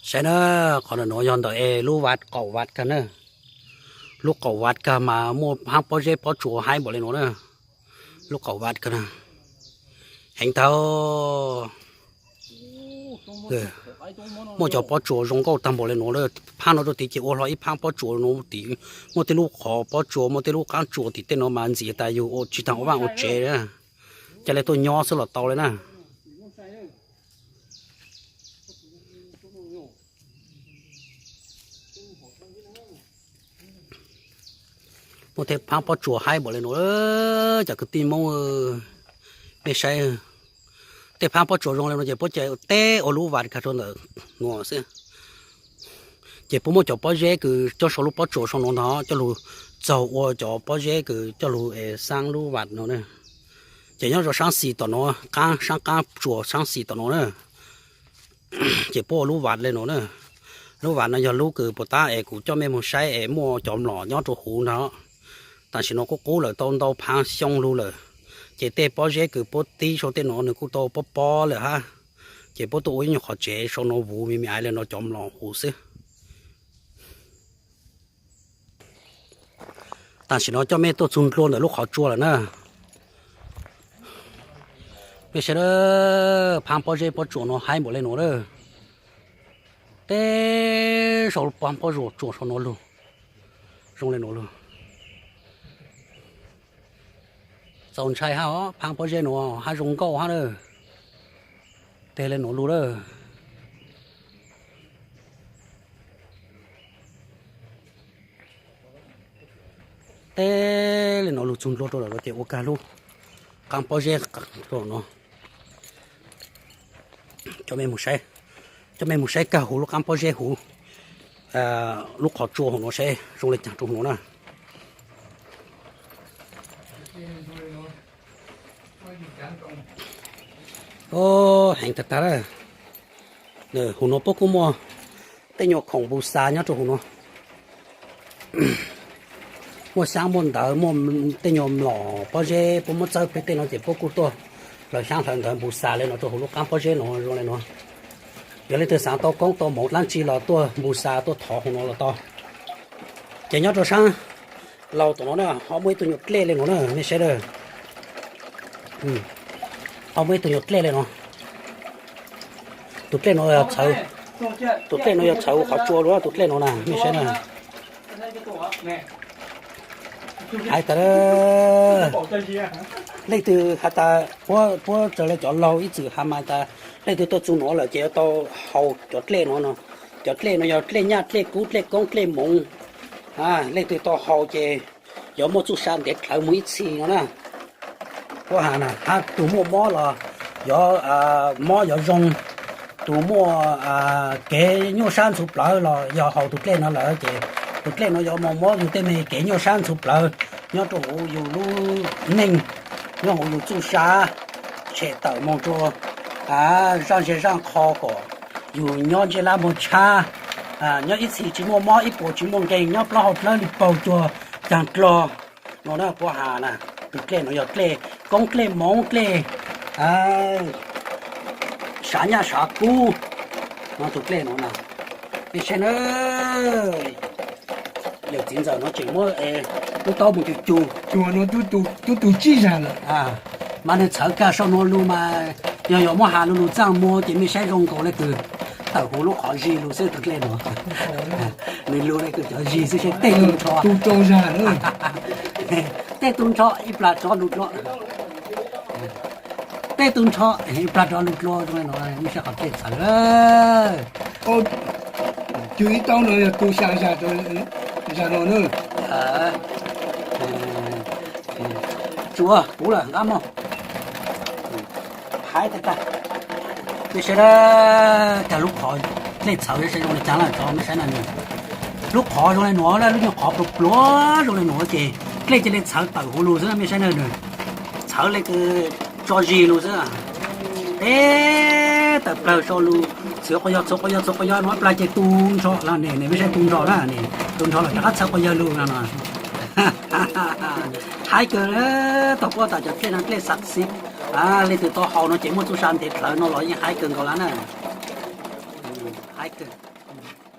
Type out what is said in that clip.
Saib na, qhov nuav yog ntawm es lub vaj qaum vaj kag na. Lub qaum vaj kag mas muaj phaab pob zeb pob tsuas haib npaum le nuav na. Lub qaum vaj kag na, heev tag. Muaj cov pob tsuas zoo nkauj tag npaum le nuav, phaab no rau tid ces ua hlo ib phaab pob tsuas no tim, muaj tej lub qhov pob tsuas, muaj tej lub qaab tsuas tim tej no mas ntxim tas yug tsis taag ua vaaj ua tsev, ca le tuaj nyob xwb los tau le na. Muaj tej phaab pob tsuas haib npaum le nuav, cov kwv tij Moob, mej saib, tej phaab pob tsuas zoo le nuav ces puab ca teb ua lub vaj kag rau ntawm nuav xwb. Ces puab muab cov pob zeb kws coj sau lub pob tsuas sau nuav ntag coj lug txaug ua cov pob zeb kws coj lug es xaab lub vaj nuav na. Ces nyob rau saab xis tom nuav, qaab saab qaab tsuas saab xis tom nuav na. Ces puab ua lub vaj le nuav na. Lub vaj no yog lub kws puas tab es kuv coj mej moog saib es muaj cov mlom nyob rau huv ntag. Tam sim no qub qub lawm tau ntau phav xyoo lug lawm, ces tej pob zeb kws puab tib sau tej nuav nws kuj tau pob pob lawm hab. Ces puab tuaj ua ib nyuag qhov tsev sau nuav vuv me me aiv le nuav cov mlom huv xwb. Tam sim no coj mej tuaj txug nplua ntawm lub qhov tsua lawm na. Mej saib, phaab pob zeb pob tsuas no haib npaum le nuav lawm. Teb sau phaab pob tsuas sau nuav lug, zoo le nuav lug. Txaus ntshai hab os, phaab pob zeb nuav hab zoo nkauj hab na. Teg le nuav lug lawm. Teb le nuav lug txug nplua rau lawm ces ua kag lub qaab pob zeb rau no. Coj mej moog saib, coj mej moog saib kag huv lub qaab pob zeb huv, lub qhov tsua huv nuav saib zoo le caag rau huv nuav na. Heev tag tag lawm. Huv nuav puab kuj muaj tej nyuag khoom npus xas nyob rau huv nuav. Muaj xyaab muaj ntawv, muaj tej nyuag mlom pob zeb puab muab txawb peg tej no ces puab kuj tuaj hlawv xyaab hlawv ntawv npus xas le nuav rau huv lub qaab pob zeb nuav zoo le nuav. Yog leej twg xaav tau koob tau moov dlaab tsi los tuaj npus xas tuaj thov huv nuav los tau. Ces nyob rau saab laug tom nuav na ho muaj ib tug nyuag dlej le nuav na mej saib na. Ho muaj ib tug nyuag dlej le nuav. Tus dlej nuav, tus dlej nuav yog txhawv qhov tsua lug, tus dlej nuav na mej saib na. Hais tas leej twg has tas, puab txawm le cov laug ib txwm has mas tas leej twg tuaj txug nuav lawm ces yuav tau haus cov dlej nuav no. Cov dlej no yog dlej nyaj dlej kub dlej koob dlej moov. Leej twg tau haus ces yuav muaj txuj sa ntev dlhawv moog ib txhis no na. Puab has na hab tus muaj mob los yuav mob yuav zoo, tus muaj kev nyuaj sab ntxhuv plawv los yog haus tus dlej no lawm ces tus dlej no yuav moog muab yug tej me kev nyuaj sab ntxhuv plawv nyob rau huv yug lub neej, nyob huv yug txuj sa, tshem tawm moog rua zaaj zej zaaj qho kom yug nyob ntsej lab muag tshab, nyob ib txhis tsis muaj mob ib puas tsis muaj nkeeg, nyob plaub hau dlawb li paug cuag caag dlog no na. Puab has na, tus dlej no yog dlej koob dlej moov dlej sav nyaj sav kub no tus dlej no na. Mej saib na, yawm txiv ntxawm no tseem muab lub taub moog cug cug, cug no tub tu tsib zag lawm. Mas nwg txhawv kag sau nuav lug mas yog yuav muab has lug lug txaaj muag ces mej saib zoo nkaus le kws tawm huv lub qhov zig lug xwb tus dlej no. Nwg lug le kws cov zig xwb saib tej tu nrho, tej tu nrho ib plag rov lug dlua, tej tu nrho ib plag rov lug dlua zoo le no. Mej saib qhov dlej txhawv. Cug ib taub no yog tu xya zag, zag no na. Tsuav puv lawm nqab mog. Haib tag tag. Mej saib na, tag lub qhov dlej txhawv saib zoo le caag lawm tso mej saib na. Lub qhov zoo le nuav, lub nyuag qhov pluav pluav zoo le nuav ces dlej ca le txhawv tawm huv lug xwb na mej saib na. Txhawv le kws tso zig lug xwb. Teb tawm plawg sau lug, txhawv quas yawg txhawv quas yawg txhawv quas yawg no ib plag ces tu nrho lawm ne, mej saib tu nrho na, tu nrho lawm rov qab txhawv quas yawg lug no. Haib kawg, tau puab tas cov dlej no dlej xav xiv, leej twg tau haus no ces muaj txuj sa ntev dlhawv no los yeej haib kawg nkaus lawm na. Haib kawg. Ib